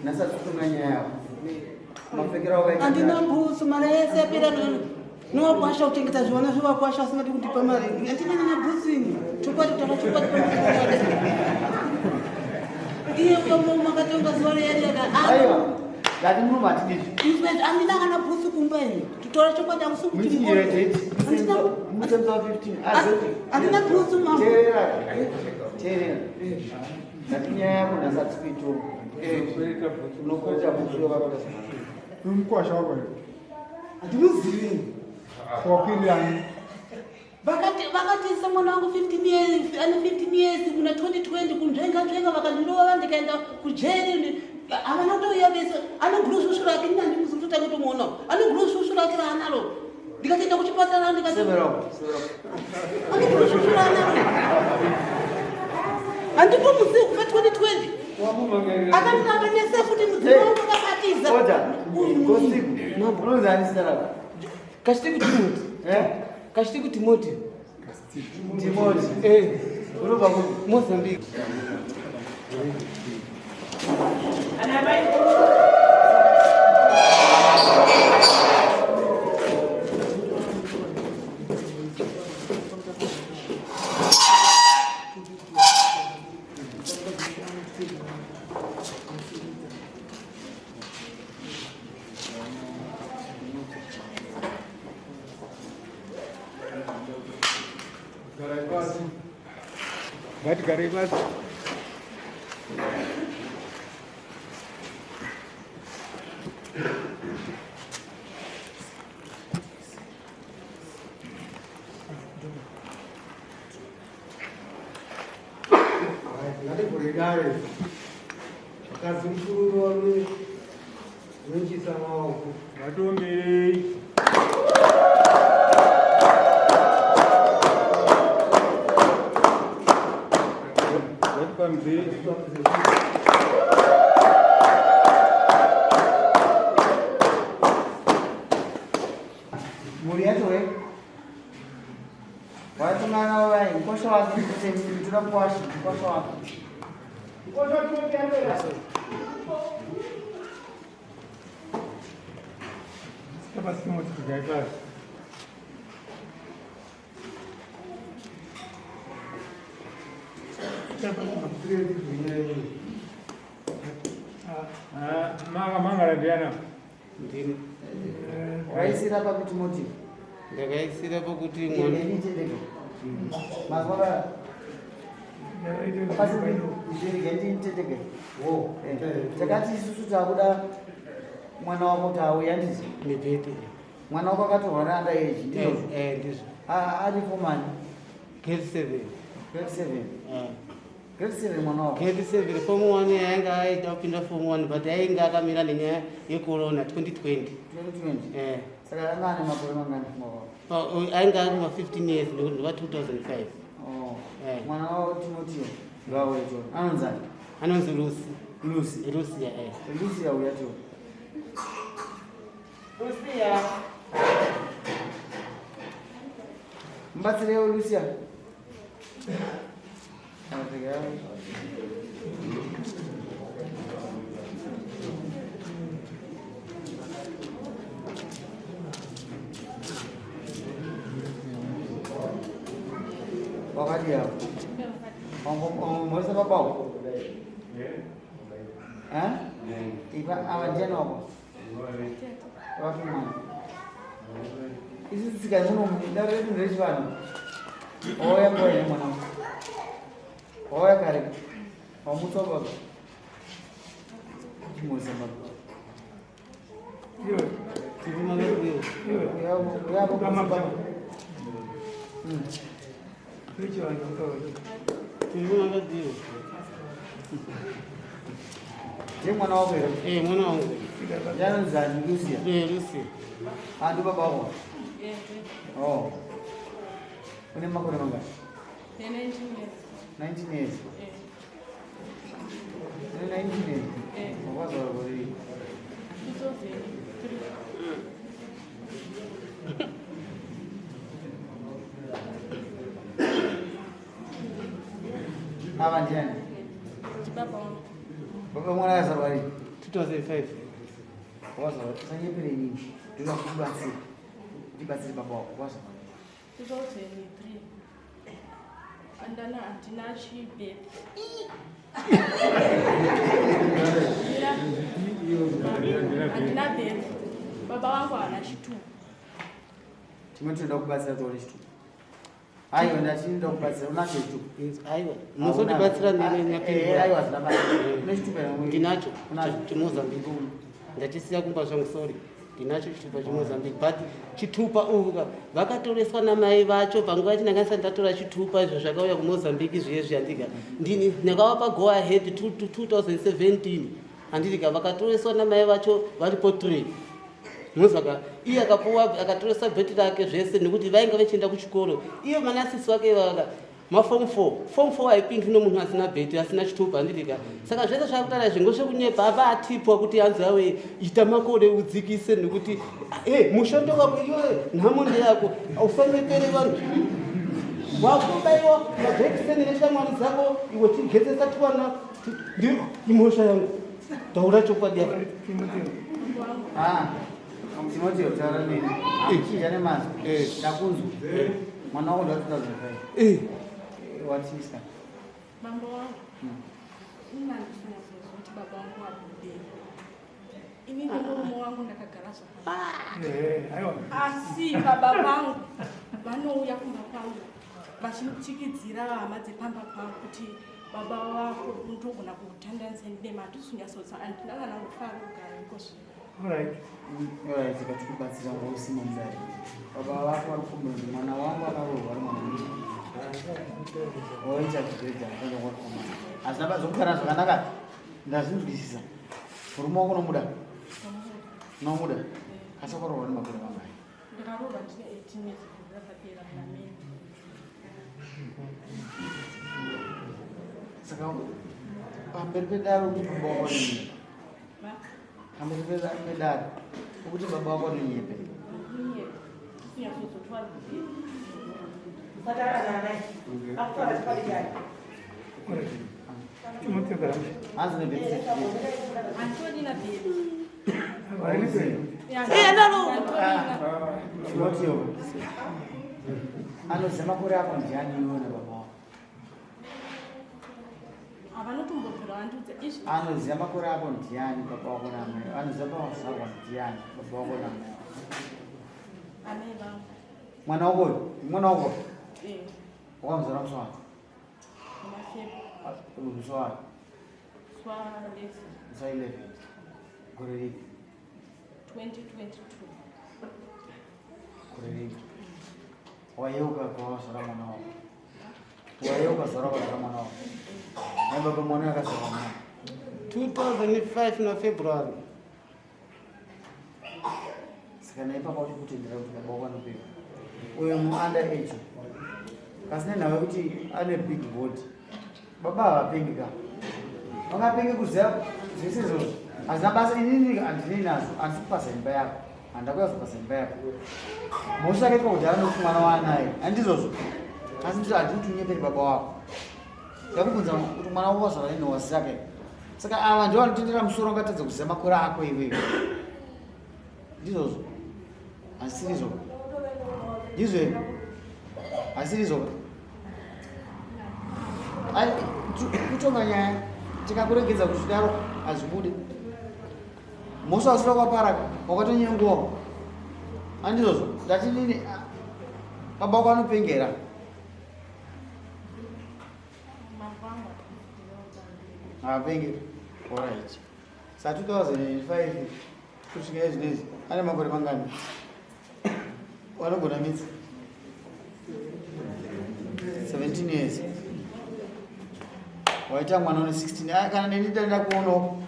Nhasi atitonga nyaya yako. Mapfekero wakaita. Handina bhutsu, mari yese yapera nowakwasha kuchengeta zvivana zvevakwasha asingadi kundipa mari. Handina kana bhutsu ini. Chokwadi kutaura chokwadi pamwe. Iye uyo makatonga zuva reyachaka. Aiwa. Ngati muno matidizvi. Izwe handina kana bhutsu kumba ini. Kutaura chokwadi hakusi kuti Muchiyere date. Mutenzo wa 15. Azoti. Handina bhutsu mama. Teerera. Teerera. Ngati nyaya yako nhasi atikuitonga. Unokwereta bhutsu yovakota. Umukwasha wako here? Handimuzivi. Wakwirirani? Vakatisa mwana wangu 15 years, ane 15 years kuna 2020 kunzvenga nzvenga vakandirova ndikaenda kujeri. Havana kutouya vese. Ane gurusvusvu rake ini handimuzi kutotanga kutomuona. Ane gurusvusvu rake raanaro. Ndikatoenda kuchipatara ndikati Severo. Severo. ane gurusvusvu raanaro. Handitomuzivi kubva 2020. Akandinanga nese futi mudzimai wangu akabatiza. Order. Gosiku. Unonzi ani zita rako? Kachitiku Timoti. Eh? Kachitiku Timoti. Timoti. Eh. Unobva kupi? Mozambique. Garai pasi. Ngatigarei pasi. Ngativhure dare. Vakadzi mukuru varume vanochisa maoko. Ngationgerei. Ngatipamzei. Mhuri yacho we waitongana navo vai mukosha wake toda mukwasha mukosha wake Pasi Timothy, garai pasi. Ah, manga mangara ndiana. Ndini. Waisira papi Timoti? Ndakaisira pakuti mwana Mazwa pasi nditendege. Takati isusu takuda mwana wako kuti auye handiti? Mibhedhe. Mwana wako akatorwa neanda age ndizvo? Eh, ndizvo. Ari fomani? Grade 7. Grade 7. Eh. Grade 7 mwana wako. Grade 7 form 1 yainga aida kupinda form 1 but ainge akamira nenyaya yecorona 2020. 2020. Eh. Saka anga ane makore mangani mwana wako? Ainge ari ma 15 years nekuti ndova 2005. Oh. Eh. Mwana wako Timoteo ngauye to. Anonzani? Anonzi Lucy. Lucy. Lucy eh. Lucy auya to. Lucia. Mubatsirewo Lucia. Wakati hapo. Mweza babao. Eh? Ipa ava ndiani wako? Wapi mwana? Isi tsika muno dare redu nderechivanhu. Wauya nguva ine mwana wako. Wauya kare. Wamutsa baba. Chimurisa baba. Uya baba. Ndiye mwana wako here? Eh, mwana wangu. Yanonzani Lucia? Eh, Lucy. Ah, ndo baba wako? Oh. Une makore mangani? 19 years. Une 19 years. Wakazvarwa gore ripi? Ava ndiani? Baba mwana akazvarwa rini? 2005. Wazwa usanyepere inini. Ndoda kukubatsira. Ndibatsire baba wako. Wazwa. 2003 andana handina chibirth. Handina birth. Baba vangu havana chitupa. Timwe tinoda kubatsira tione chitupa. Aiwa ndati ndinoda kubatsira unacho chitupa. Aiwa, muzotibatsira Eh, aiwa hazvina basa. Une chitupa here? Ndinacho. Unacho. Chemozambique. Ndachisiya kumba zvangu, sorry. Ndinacho chitupa chemozambique, but chitupa uka vakatoreswa namai vacho panguva yacho. Ndanga ndisati ndatora chitupa izvo zvakauya kumozambique zviye zviyandika. Ndini ndakavapa go ahead 2017, handitika? Vakatoreswa namai vacho varipo 3 muzaka. Iye akapuwa, akatoresa bheti rake zvese nekuti vainge vachienda kuchikoro. Iye manasisi wake vaka maform 4. Form 4 haipindwi nomunhu asina bheti, asina chitupa, handitika? Saka zvese zvakutaura izvi ngozvekunyepa. Ava atipwa kuti hanzi awe ita makore udzikise nekuti e mushando wako iyoyo, nhamo ndeyako. Usanyepere vanhu. Wakubaiwa majekiseni neshamwari dzako iwe tigezesa twana. Imhosva yangu, taura chokwadi yako. Ah, Timothy, taura neni. Chinja nemazwi. Ndakunzwa. Mwana wako ndo 2005. Watisa. Mambo wangu, ina ndisinyazoziva kuti baba vangu vabudei. Ini nemurume wangu ndakagara zvakanaka, Aiwa. asi baba vangu vanouya kumba kwangu vachichikidzira hama dzepamba pangu kuti baba vako ndogona kutandanisa ndema. Handisi handina kana kufara kugara iko zvino. Alright. Alright, tikatikubatsira ngosimo mudare. Baba vako vari kukumbira kuti mwana wangu akaroorwa ari mwana mudiki. Oita grade akaenda kwakomana. Hazvina basa kugara zvakanaka. Ndazvinzwisisa. Murume wako unomuda? Unomuda? Asi wakaroorwa nemakore mangani? Ndakaroorwa ndine 18 years, gore rakapera muna May. Saka pamberi pedare kuti baba wako anonyepa. Va? Pamberi pedare ukuti baba wako anonyepa. Kunyepa tisinyatsozotwa. Saka ananai akutaura chokwadi chake. Timothy, gara. Hanzi nebirth certificate. Handitodina birth. Eh, analo. Timothy, anoziva makore ako ndiani iwe nababa wako? Havanotombobvira vandiudza izvi. Anoziva makore ako ndiani, baba wako namai? Anoziva pawazvarwa ndiani, baba wako namai wako? Amai vangu. Mwana wako uyu, mwana wako? Eh. Wakamuzvara musi wani? Muna Feb. Musi wani? Swa 11. Musi wa 11 gore ripi? 2022. Gore ripi? Wayeuka pawazvara mwana wako? Wayeuka zuva rakazvara mwana wako? Nai baba, mwana akazvarwa mwana? 2005 na February. Saka naipapa kuti kutendera kuti baba wako anopepa uyo muunder age, kasi nenhau yekuti ane big body. Baba havapengi ka, vangapenge kuziva zvese izvozvo? Hazina basa. Inini handinei nazvo. Handisi kupasa imba yako, handakuya kuzopasa imba yako. Mhosva yakaitwa kudhara nokuti mwana waanaye, handizvozvo? Asi nditi handii kuti unyepere baba wako. Ndakubvunza kuti mwana wako wazvara nini, wazaka. Saka ava ndivo vanotendera musoro ungatadza kuziva makore ako iwewe. Ndizvozvo, hasirizvo? Ndizvo here? Hasirizvo? Ai, kutonga nyaya tikakuregedza kuzvidaro hazvibude. Mhosva wasira kwaparaka wakatonyenguwawo, handizvozvo? Ndati nini, baba wako anopengera. Mambo wangu. Haapenge. Alright, sa 2005 kusvika izvinezvi ane makore mangani? Vanogona midzi 17 years. Waita mwana une 16. Ah, kana neni ndaenda kuonawo,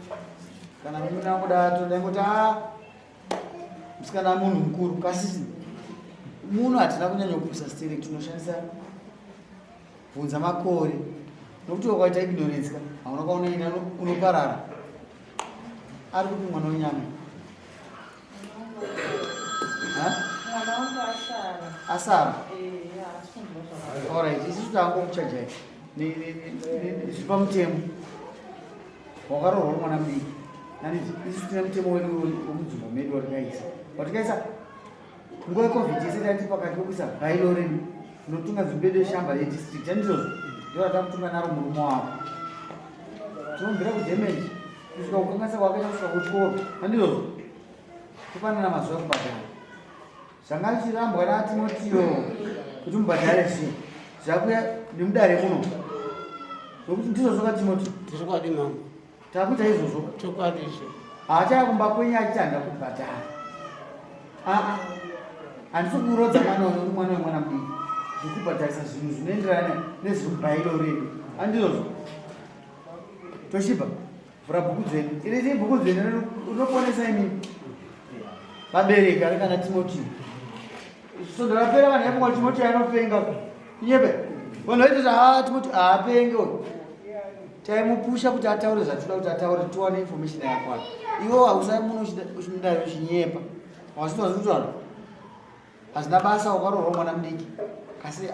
kana mimi nanguda todaingoti a musikana munhu mukuru kasi muno hatina kunyanya kupusa sterek. Tinoshandisa bvunza makore nokuti wakaita ignorance ka hauna kaunoenda unoparara. Ari kupi mwana wenyama? Ha? Mwana wangu asara. Asara? Eh, haasi kunzwa zvakanaka. Alright, isusu tangokuchajai zviri pamutemo. Wakaroorwa uri mwana mudiki. Handiti isu tine mutemo wedu wemudzimba medu watakaisa. Watakaisa nguva yecovid yese tati pakati pekuisa bailo redu rinotunga nzvimbo yedu yeshamba yedistrict. Handizvozvo? Ndo ratakutunga naro murume wako. Tinobvira kudamage kusvika kukanganisa kwakaita kusvika kuchikoro. Handizvozvo? Topanana mazuva ekubhadhara. Zvanga zvichirambwa naTimotiyo kuti mubhadhare zvinhu zvakuya nemudare muno. Zvokuti ndizvozvo kaTimotio? Chokwadi mambo. Takuita izvozvo. Chokwadi izvo. Haachaya kumba kwenyu achiti handida kubhadhara. Aa handisi kurodza mwana uyu nokuti mwana wemwana mudiki. Zvekubhadharisa zvinhu zvinoenderana nezviri mubairo redu. Handizvozvo? Toshiba. Vhura bhuku dzvene. Iri iri bhuku dzvene rinoponesa imimi. Vabereki ari kana Timothy. Svondo rapera vanhu vaifunga kuti Timothy anopenga. Kunyepe. Vanhu vaiti ah Timothy haapenge uyu. Taimupusha kuti ataure zvatinoda kuti ataure tiwane information yakwana. Iwe hausai muno uchidai uchinyepa. Wazvinzwa zviri kutaura? Hazvina basa wakaroorwa mwana mudiki asi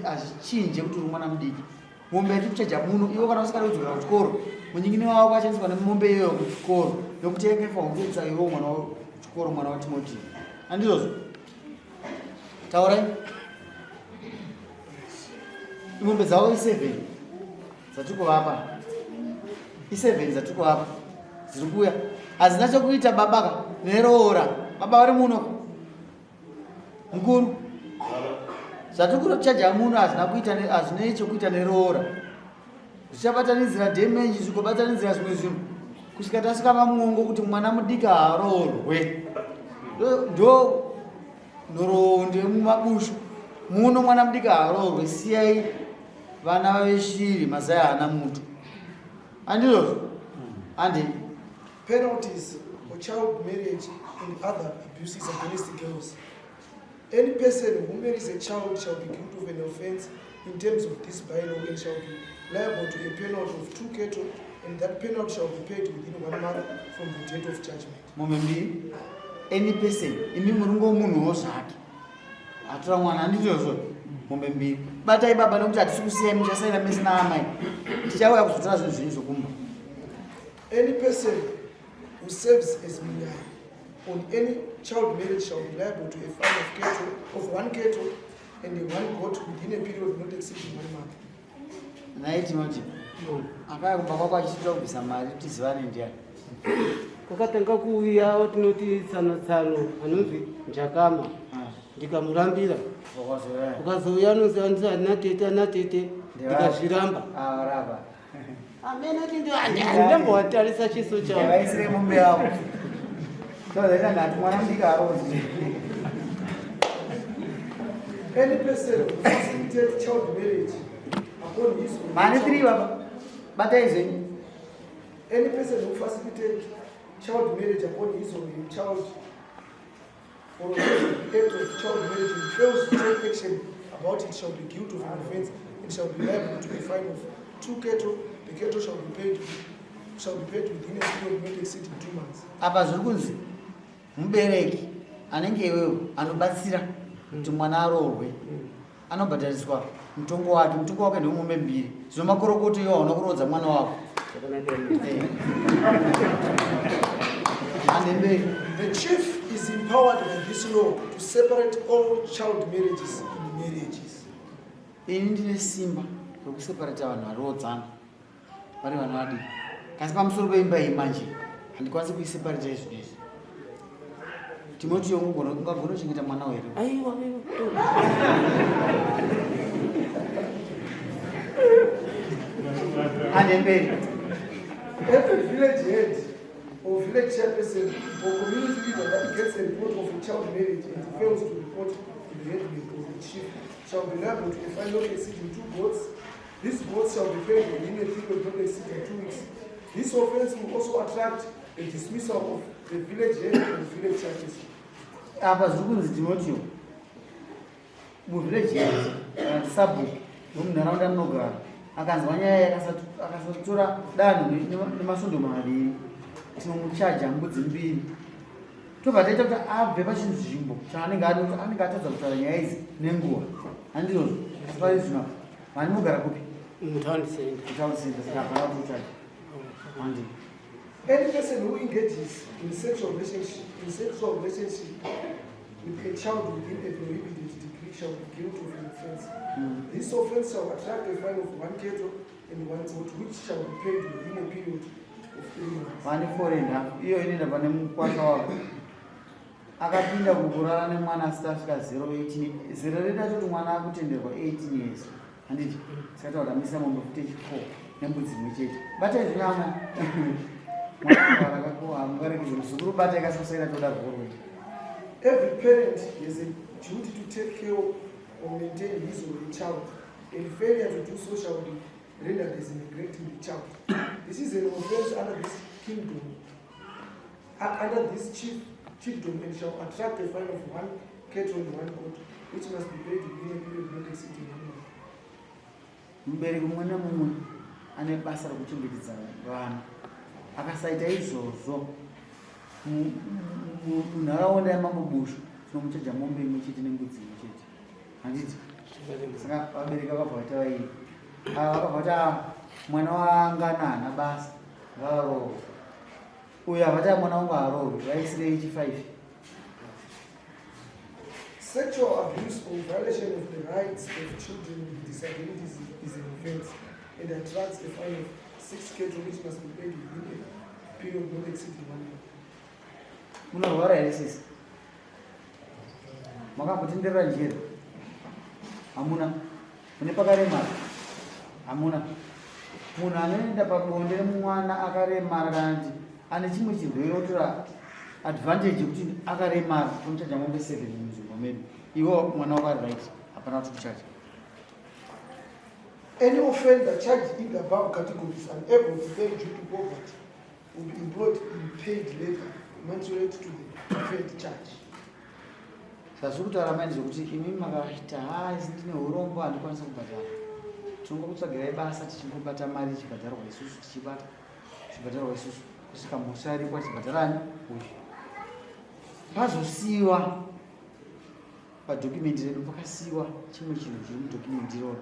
hazvichinje kuti uri mwana mudiki. Mombe yatiri kuchaja muno iwe kana usingade kudzokera kuchikoro munyingini wako achandiswa nemombe iyoyo kuchikoro nokuti yanga ifanirwa kutoendesa iwewo mwana kuchikoro mwana waTimoti. Handizvozvo? Taurai. Mombe dzavo iseven dzatiri kuvapa iseven dzatiri kuvapa dziri kuuya hadzina chekuita babaka neroora baba vari muno mukuru zvatiri kutochaja muno hazvina kuita hazvinei chekuita neroora zvichabatanidzira damage zvigobatanidzira zvimwe zvinhu kusvika tasvika pamuongo kuti mwana mudiki haaroorwe ndo nhoroondo yemumabushu muno mwana mudiki haaroorwe siyai vana vave shiri mazai haana muto andizvozvo andi Penalties for child marriage and other abuses against girls. Any person who marries a child shall be guilty of an offense in terms of this bylaw and shall be liable to a penalty of two cattle and that penalty shall be paid within one month from the date of judgment. Mombe mbiri any person imi muringo munhuwo zvake atora mwana handizvozvo mombe mbiri batai baba nekuti hatisi kusiyai muchasaira mese naamai tichauya kuzotora zvinhu zvenyu zvokumba Any person who serves as munyai on any child marriage shall be liable to a fine of cattle of one cattle and a one goat within a period not exceeding one month. Nhai Timoti, akauya kumba kwako achiitira kubvisa mari tizivane ndiani? Kwakatanga kuuya tinoti tsano tsano anonzi Njakama ah. ndikamurambira. Ukazouya anonzi anzi ana tete ana tete ndikazviramba. Ah, Amene kuti ndambowatarisa chiso chavo. Vaisire mombe yavo. Tozoita ndati mwana mudiki arozi. Any person who facilitates child marriage upon his or her Mane three baba. Batai zvenyu. Any person who facilitates child marriage upon his or her child or the act of child marriage and fails to take action about it shall be guilty of an offense and shall be liable to a fine of two cattle. The cattle shall be paid shall be paid within a period not exceeding two months. Apa zviri kunzi mubereki anenge iwewe anobatsira kuti mwana aroorwe anobhadhariswa mutongo wake mutongo wake ndewemombe mbiri zvino makorokoto iwo hauna kuroodza mwana wako andemberi The chief is empowered by this law to separate all child marriages in marriages. Ini ndine simba rekuseparata vanhu varoodzana vari vana vadiki kasi pamusoro peimba iyi manje handikwanisi kuiseparata izvi nezvi Timothy ungagona kuchengeta mwana here? Aiwa. Ande mberi. Every village head or village chairperson or community leader that gets a report of a child marriage and fails to report to the headman or the chief shall be liable to a fine not exceeding two goats. These goats shall be paid within a period not exceeding 2 weeks. This offense will also attract the dismissal of the village head and village chairperson. Apa zviri kunzi Timotio muvillage head kana kuti sabhuku wemunharaunda munogara akanzwa nyaya akasatora danho nemasvondo maviri tinomuchaja mbudzi mbiri tobva taita kuti abve pachinzvimbo chaanenge ari kuti anenge atadza kutaura nyaya idzi nenguva handizvozvo asi pari zvino vani mugara kupi mutown center mutown center saka hapana kuti uchaja handi. Any person who engages in sexual relationship, in sexual relationship with a child within a prohibited degree shall be guilty of an offense. This offense shall attract a fine of one cattle and one goat, which shall be paid within a period of 3 months. Vane four and half iyo inoenda pane mukwasha wako akapinda kukurara nemwana asati asvika 018 zero redu atoti mwana akutenderwa 18 years, handiti? Saka taura misa mombe futi echi4 nembudzi imwe chete. Batai zvinyama mwana mungaregedze muzukuru, batai kasikusaira toda rworwe. Every parent has a duty to take care or maintain his or her child, and failure to do so shall be rendered as neglecting the child. This is an offense under this kingdom, under this chiefdom, and shall attract a fine of one cattle and one goat, which must be paid within a period not exceeding one month. Mubereki mumwe nemumwe ane basa rekuchengetedza vana. Akasaita izvozvo, munharaunda yaMambo Bushu tinomuchaja mombe imwe chete nembudzi imwe chete, handiti? Saka vabereki vakabva vaita vairi ava vakabva vati, "Ah, mwana wangana haana basa, ngavarohwe." Uyo avati, "Ah, mwana wangu harohwi, vaisirei chi5." Sexual abuse or violation of the rights of children with disabilities is an offense and attracts a fine of six cattle, which must be paid within a period not exceeding one month. Munorwara here sisi? Makambotenderera njere? Hamuna? Mune pakaremara? Hamuna? Munhu anoenda pabonde remwana akaremara kana kuti ane chimwe chirwere otora advantage yekuti akaremara, tomuchaja mombe 7 munzvimbo medu. Iwo mwana wako ari right, hapana kuti kuchaja. Any offender charged in the above categories unable to pay due to poverty will be employed in paid labor commensurate to the preferred charge. Zvazviri kutaura mai ndezvekuti imi makaita, ha, isi ndine urombo, handikwanisa kubhadhara, tinongokutsvagirai basa tichingobata mari ichibhadharwa isusu, tichibata tichibhadharwa isusu kusvika mhosva yaripwa, tichibhadharani uyu pazosiyiwa padocument redu. Pakasiyiwa chimwe chinhu chiri mudocument iroro.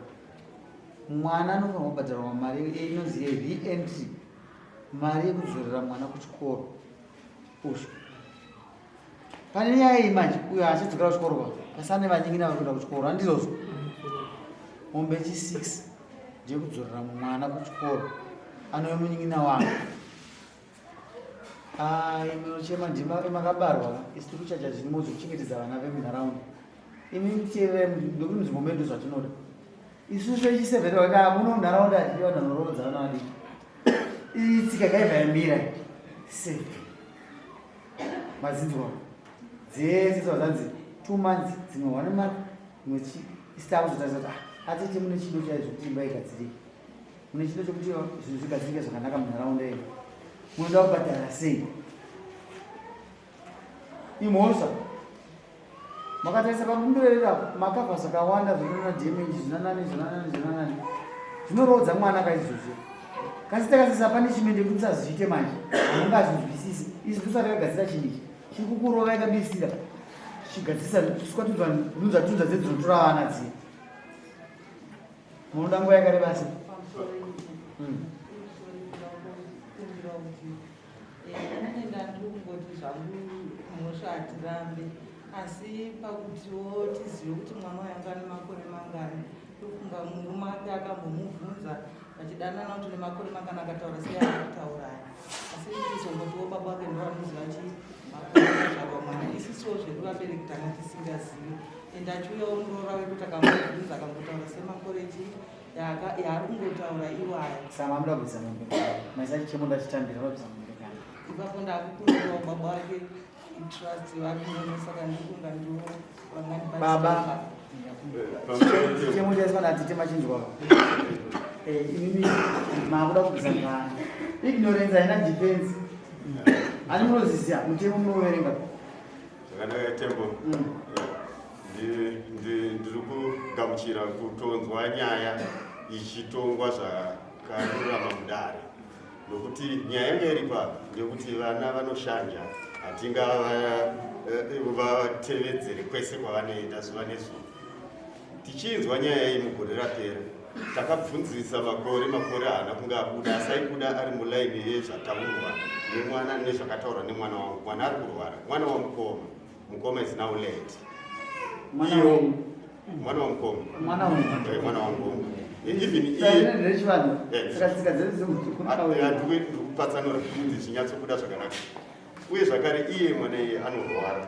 Mwana anofanirwa kubhadharwa mari inonzi yereentry, mari yekudzorera mwana kuchikoro. Uyu pane nyaya iyi manje, uyo achadzokera kuchikoro pa pasane vanyingina vari kuenda kuchikoro, handizvozvo? Mombe chi6 ndeyekudzorera mwana kuchikoro anove munyingina wangu. Imi uchema ndima makabarwa, isi tiri kuchaja zvirimo zvekuchengetedza vana vemunharaunda. Imi muteerere, ndokuti munzvimbo medu zvatinoda isusu echi7 vaka muno munharaunda hatidi vanhu vanoroodza vana vadiki. Iyi tsika kaibva yamira seven madzinzwa dzese dzazanzi 2 months, dzimwe one month, imwe chi. Isi takuzotarisa kuti, ah, atete, mune chido chaizvo kuti imba igadzirike, mune chido chokuti zvinhu zvigadzirike zvakanaka munharaunda yedu, munoda kubhadhara sei? Imhosva. Makatarisa pabumbiro redu apo, makavha zvakawanda zvinona damage, zvinanani, zvinanani, zvinanani, zvinoroodza mwana kaizvozvo. Kasi takasisa punishment yekuti musazviite manje, hamungazvinzwisisi. Izvi ndosati takagadzira chinhu ichi chiri kukurova, yakabisira chigadzirisa sikatunzwa nunza tunza dzedzinotora vana dziya. Munoda nguva yakareba sei? Kumbira kuti inini ndandiri kungoti zvangu mhosva hatirambe, asi pakutiwo tizive kuti mwana uyu anga ane makore mangani. Ndofunga murume ake akambomubvunza vachidanana kuti nemakore mangani, akataura sei akutaura aya. Asi tizongotiwo baba vake ndo vanoziva chi makore akazvarwa mwana. Isusuwo zvedu vabereki tanga tisingazivi, ende achiuyawo muroora wedu takamubvunza, akangotaura semakore chi yaari kungotaura iwaya. Saka mamuda kubvisa mombe, maisa chichemo, ndachitambira vabvisa mombe kana Ipapo ndakukumbirawo baba vake trust varimono, saka ndikunga ndiwo vangandibatsira. Baba, chichemo chaiswa natete machinzwa. Imimi makuda kubvisa mwana, ignorance haina defense. Ani munoziziya mutemo, munoverenga. Zvakanaka, Tembo. Ndiri kugamuchira kutonzwa nyaya ichitongwa zvakarurama mudare, nokuti nyaya yanga iri pa ndekuti vana vanoshanja, hatingavatevedzere kwese kwavanoenda zuva nezuva. Tichinzwa nyaya iyi mugore rapera. Takabvunzisa makore, makore haana kunge abuda, asi aibuda ari mulaini yezvataurwa nemwana nezvakataurwa nemwana wangu. Mwana ari kurwara, mwana wamukoma. Mukoma is now late. Mwana Iyo- wenyu. Mwana wamukoma. Mwana wenyu. Eh, mwana wangu. Even iye Rechivanhu. Yes. Saka tsika dzedu dzekutaura. Ndikupatsanura kuti zvinyatsobuda zvakanaka. Uye zvakare iye mwana iye anorwara.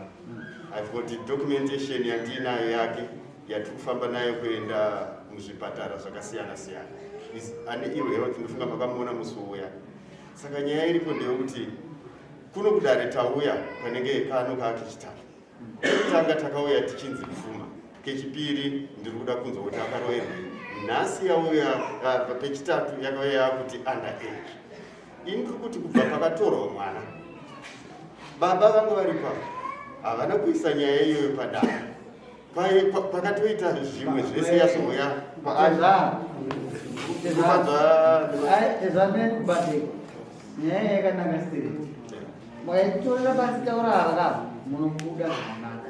I've got documentation yandiinayo yake yatiri kufamba nayo kuenda muzvipatara zvakasiyana siyana. Ane ill health, ndofunga makamuona musi uya. Saka nyaya iripo ndeyekuti kuno kudare tauya panenge kano kaakechitatu. Kekutanga takauya tichinzi pfuma. Kechipiri ndiri kuda kunzwa kuti akaroerwei. Nhasi yauya pechitatu yakauya yakuti under age. Ini ndiri kuti kubva pakatorwa mwana baba vanga varipo apa havana kuisa nyaya iyoyo padare. Pakatoita zvimwe zvese yazouya kwaari. Tezva nyaya yakanaka stere. Makaitorera pasi taura ava ka munobuda zvakanaka.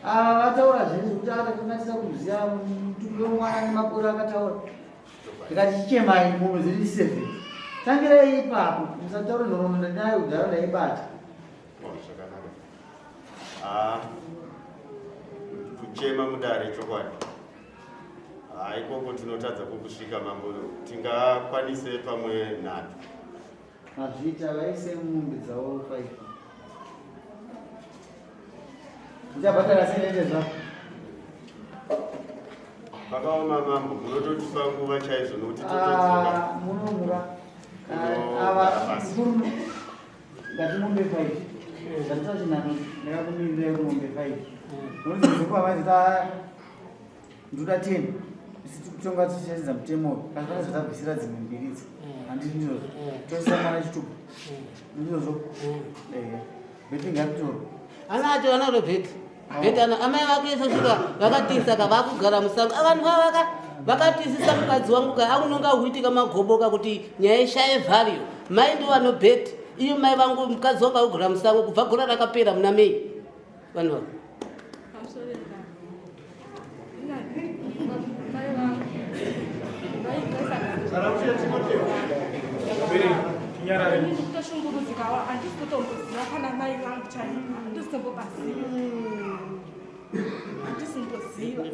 Ava vataura zvese kuti akakanganisa kuziva mutumbi wemwana nemakore akataura. Ndikati chichemai mombe dziri seven. Tangirai ipapo musataure nhoroondo ndinayo kudhara ndaibata. Zvakanaka. Ah, kuchema mudare chokwadi. Ah, ikoko tinotadza kukusvika mambo, tingakwanise pamwe nhatu. Mazvita vaise mombe dzavo 5. Muchabhadhara sei nende zvako? Pakaoma mambo, munototipa nguva chaizvo nokuti totodzoka. Ah, munomura. Ava mukuru ngati mombe 5. Zvatota chinhano ndakakumirira mombe 5. Nokuti ndikupa vaita ndoda 10. Isu tikutonga tichishandisa mutemo uyu. Kasi pane zvatabvisira dzimwe mbiri idzi. Handiti ndizvozvo. Toisa mwana chitupa. Ndizvozvo. Ehe. Bheti ngaritorwe. Ana acho ana bheti. Bheti ana amai vake sosvika vakatisa ka vakugara musango. Vanhu vavaka vakatisisa mukadzi wangu ka akunonga huitika magoboka kuti nyaya ishaye value. Mai ndo vano bheti. Iyo mai vangu mukadzi wangu akugara musango kubva gore rakapera muna May. Vanhu vava. Nditoshungurudzikawo handisi kutomboziva kana mai vangu chaivo handisi kumbobaziva handisi kumboziva.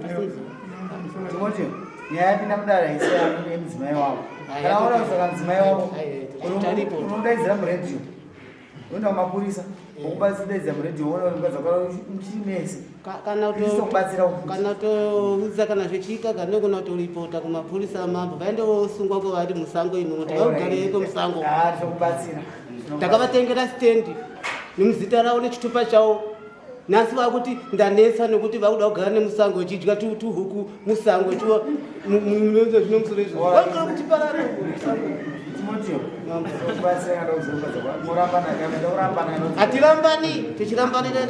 Timothy, nyaya yapinda mudare haisi yemudzimai wako. Kana waona kusaka mudzimai wako unodaidzira muredhiyo. Unoenda kumapurisa, wokubatsiridza muredhiyo woona kuti mukadzi wako muchiri mese. Kana Kubatsira kana toudza kana zvichiita kana kana kutoripota kumapurisa mambo vaende vosungwa kwavari musango imomo kuti vagareko musango. Ah, tinokubatsira. Takavatengera stendi nemuzita ravo nechitupa chavo. Nhasi vakuti ndanetsa nekuti vakuda kugara nemusango vechidya tuhuku musango chiwa zvino musoro izvo vangara kuti parare hatirambani tichirambanira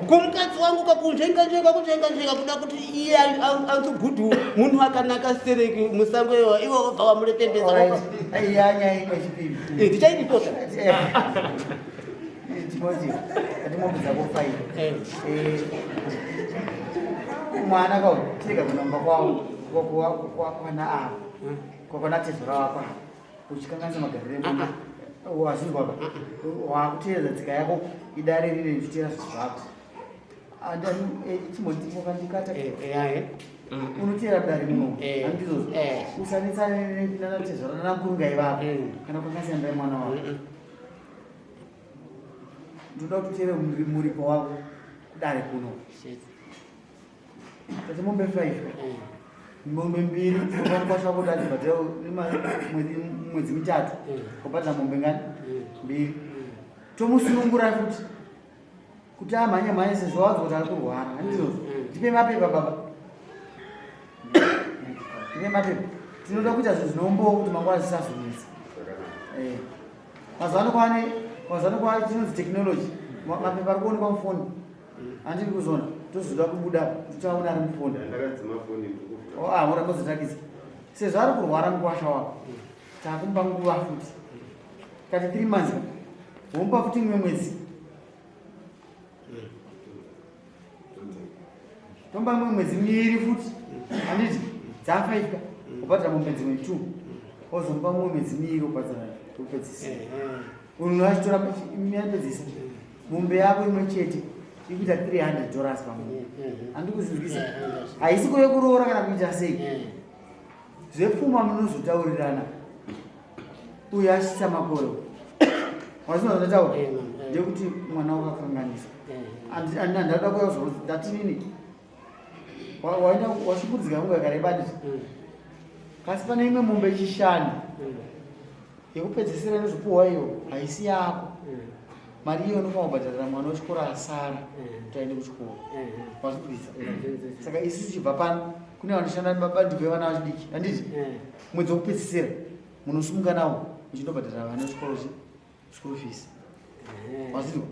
kumukadzi wangu kakunzvenga nzvenga kunzvenga nzvenga kuda kuti iye anzi gudhu munhu akanaka stereki musango iwo iwo wobva wamuretembeza tichairipota Timothy, atimombe dzako faini. Mwana kawo tirega kunomba kwawo kwana ava kwakwana tezvara wako ava uchikanganisa magariro emwana wazvinzwa ka wakuteedza tsika yako idare rine ndichiteera zvinhu zvako Timothy wakandikata unoteera dare muno handizvozvo usanetsane nanatezvara nanamkurungai vako kana kukanganisa ndai mwana wako Ndoda kuti utere muripo wako kudare kuno. Tati mombe 5. Mombe mbiri dzinokwasha kuti adzibhadhara mwedzi mitatu. Kubhadhara mombe ngani? Mbiri. Tomusunungura futi. Kuti amhanye mhanye sezvo wanzwa kuti ari kurwara. Handizvozvo. Ndipe mapepa baba. Ndipe mapepa. Tinoda kuita zvinhu zvinombowo kuti mangwana zvisazonetsa. Eh. Mazuva ano kwane mazuva ano kwane chinonzi technology. Mapepa ari kuonekwa mufoni. Handiri kuzona. Tozoda kubuda tichaona ari mufoni. Ndakadzima foni ndikuvhura. Oh, ah, ora mozotakisa. Sezvo ari kurwara mukwasha wako. Takumba nguva futi. Kati 3 months. Womupa futi imwe mwedzi. Tomba imwe mwedzi miviri futi. Handiti? Dzaa 5 ka. Wobhadhara mombe dzimwe 2. Wozomupa mumwe mwedzi miiri wobhadhara wopedzisira. Unhu achitora yapedzisa. Mombe yako imwe chete ikuita 300 dollars pamwe. Handikuzinzwisa. Haisi kuve kuroora kana kuita sei. Zvepfuma munozotaurirana. Uyu asvitsa makore. Wazvinzwa zvandataura? Ndekuti mwana wakakanganisa. Andada kuuya kuzorodza. Ndati nini? Washungurudzika nguva yakareba nditi. Kasi pane imwe mombe yechishanu yekupedzisira inozopuhwa iyo haisi yako. Mari iyo unofanira kubhadharira mwana wechikoro asara kuti aende kuchikoro. Wazvinzwisa? Saka isu tichibva pano kune vanoshanda mabandiko evana vachidiki handiti? Mwedzi wekupedzisira munosumuka nawo muchindobhadharira vana vechikoro school fees. Wazvinzwa?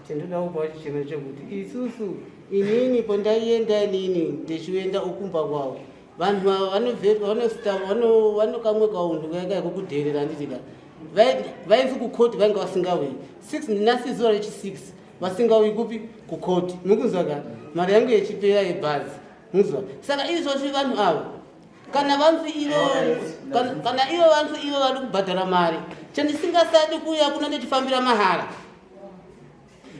Chandinoda kupa chichemo chekuti isusu inini pandaienda inini ndichienda ukumba kwavo vanhu ava vanovhetwa vanosita vanokamwe kaunhu kaika kekudherera handiti ka vainzi kukoti vainge vasingauyi six ndinasi zuva rechi six vasingauyi kupi kukoti mukunzwa ka mari yangu yechipera yebhazi mukunzwa saka izvozvi vanhu ava kana vanzi ivo kana ivo vanzi ivo vari kubhadhara mari chandisingasadi kuuya kuno ndichifambira mahara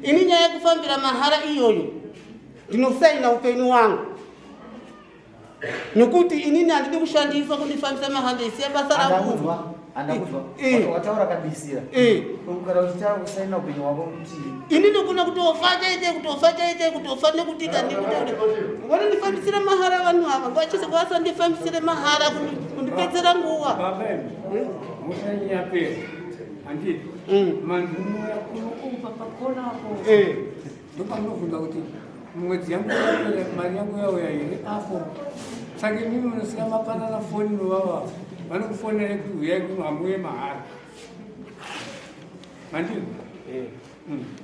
ini nyaya yekufambira mahara iyoyo ndinosaina upenyu wangu nekuti inini handidi kushandiswa kundifambisa mahara ndisiya basa rangu Andakuzwa. Eh. Wataura kabisira. Eh. Kana uchitaura kusaina upenyu hwako kuti inini kuna kutofa chaite kutofa chaite kutofa nekuti kandikuti vanondifambisira mahara vanhu ava ngwachise kwasandifambisire mahara kundipedzera nguva Baba imi, musanyapera. Handiti? Manzi munouya kuno kumba pakona apo. Ndopamunobvunza kuti mwedzi yangu yapera, mari yangu yauya here apo. Saka imimi munosiya mapanana foni novava vanokufonerai kuti huyai kuno hamuuye mahara. Handiti?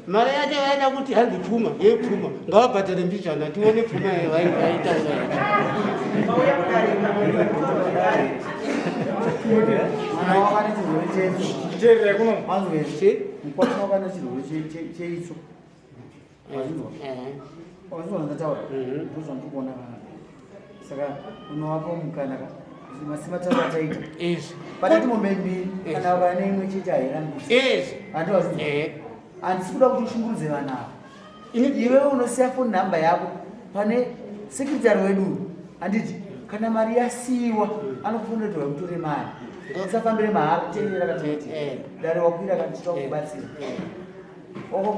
Mari yacho vaida kuti hanzi pfuma yepfuma ngavabhadhare mbijana tione pfuma vaitaura. Mwana wako ane chirwere cheitsvo. Teerera kuno. Wanzwe? Mukwasha wako ane chirwere cheitsvo. Wazvinzwa? Wazvinzwa zvandataura? Ndozvandiri kuona kana. Saka unovapa mukana ka. Masimba taura ataita. Izvi. Patati mombe mbiri kana vane imwe chete hairambisi. Izvi. Handi wazvinzwa? Handisi kuda kuti ushungurudze vanhu ava. Iwewe unosiya phone number yako pane secretary wedu handiti kana mari yasiiwa anokufonera kuti vakutore mari usafambire mahara teerera katoti dare wakwira kana tichida kukubatsira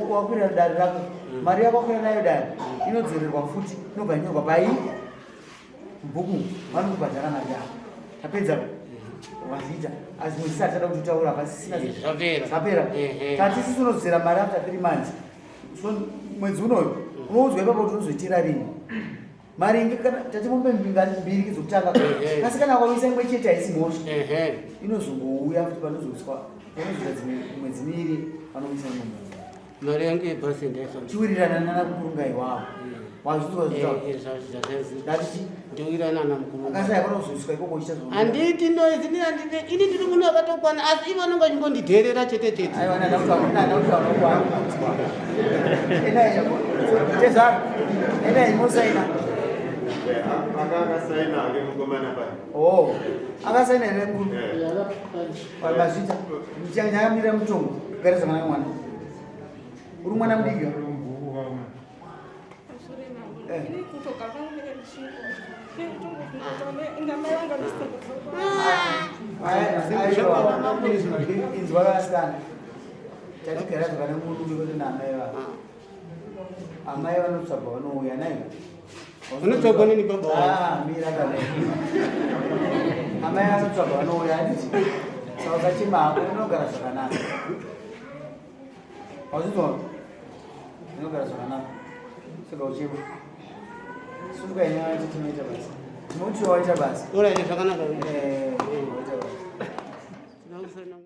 wakwira dare rako mari yako wakwira nayo dare inodzorerwa futi inobva yanyorwa pai mubhuku vanokubhadhara mari yako tapedza wazviita asi mwedzi atada kuti utaura pasisina Zvapera. zvapera tati isusu unodzera mari after 3 months so mwedzi unoyu unoudzwa ipapo kuti unozoitira rini mari inge kana tati mombe mbiri dzokutanga asi kana wakaisa imwe chete haisi mhosva inozongouya futi panozoiswa panozoita dzimwe mwedzi miiri panokuisa imwe mombe Mari yangu yebhasi ndaifambisa. Chiwirirana nana mukurunga iwawo. Wazvinzwa zvitaura. Ndati Ndiwirirana nana mukurunga. Akasaya panozoiswa ikoko uchiita zvauri. Handiti noise ini handiti ini ndiri munhu akatokwana asi ivo vanonge vachingondidherera chete chete. Aiwa nana kutaura nana kutaura kwana. Ena tezvaro. Ena imosaina. Aka akasaina hake mukomana paya. Oh. Akasaina here mukuru? Mazvita. Nyaya mutongo. Gara zvakanaka mwana. Uri mwana mudiki. Inzwa vasikana. Tatigara zvakanaka murume kwete naamai vavo. Amai vanotsvagwa vanouya nai. Vanotsvagwa nini baba wangu? Ah, mira kana. Amai vanotsvagwa vanouya handiti. Saka usachema hako unogara zvakanaka. Wazvinzwa? Unogara zvakanaka. Saka uchema. Sumuka inyaya tinoita basa. Tinoti waita basa. Ora zvakanaka. Eh.